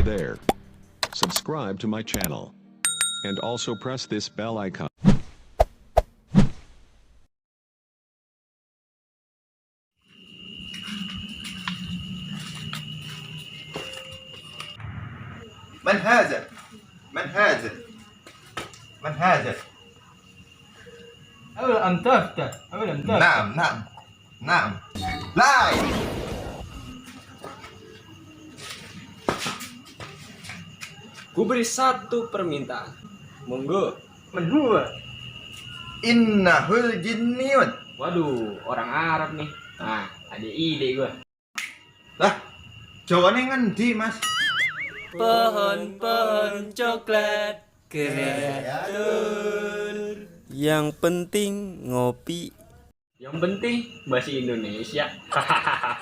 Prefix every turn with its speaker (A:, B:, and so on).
A: there. Subscribe to my channel. And also press this bell icon.
B: من هذا؟ من هذا؟ من هذا؟
C: أولا أن تفتح
B: نعم نعم نعم لا
D: Ku beri satu permintaan. Monggo.
C: Kedua.
B: Innahul jinniyun.
D: Waduh, orang Arab nih. Nah, ada ide gua.
B: Lah, jawane ngendi, Mas?
E: Pohon-pohon coklat kreatur. Yang penting ngopi.
D: Yang penting bahasa Indonesia. Hahaha.